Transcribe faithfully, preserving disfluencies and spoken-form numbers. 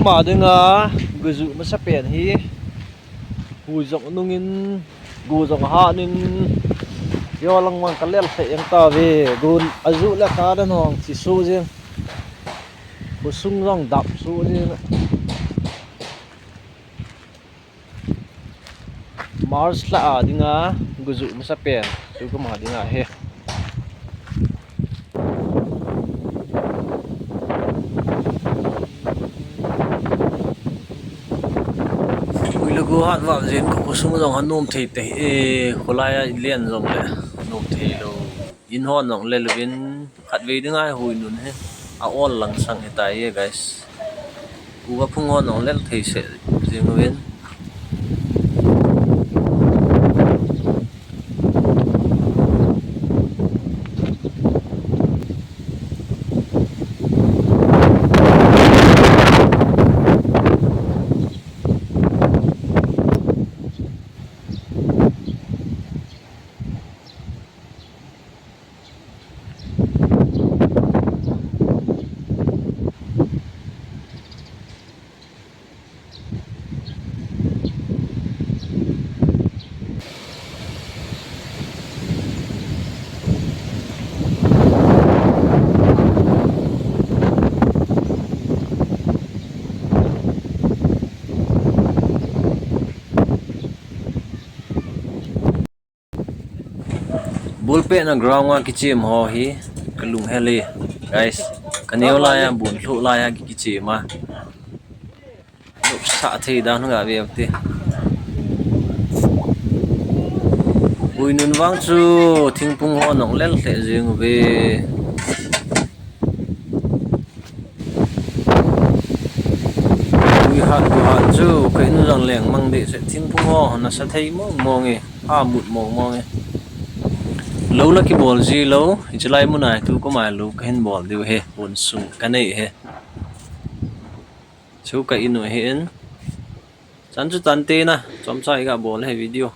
Ama dinga, guju masapen hi. Hui jong nungin, gu jong hanin, jo lang mang kalel se yang ta ve, gu aju le ka dan hong chi su jing. Khosung jong dap su jing. March lha a dinga, guju masapen, tukum a dinga hi. Ui le gu hat vah jin ka khosung jong ha nom thei te, e, kholai a len jong le nom thei lou. In hon jong le luvin, khatvei dinga hui nun hi a ol lang sang hi tai e, guys. Uva phung hon jong lel thei se jing uvin. Ball pehna ground a kichem ho hi kalung hel e, guys. Kaneo lai a, ball lhuh lai a kichem a. Nopsah thei dan ga ve te. Ui nun vang chu thingphung hon jong lel lheh jing uve. Ui hat, gu hat chu ka in jong leng mang deh se, thingphung ho nasa thei mong mong e, ha mut mong mong e. Lou la kibol ji lou, hiche lai mun a tukum a lou kahin bol diu ahi, pon sung kanei ahi. Chu ka in u ahin. Chan chu chan te na, chomcha iga bol ahi video.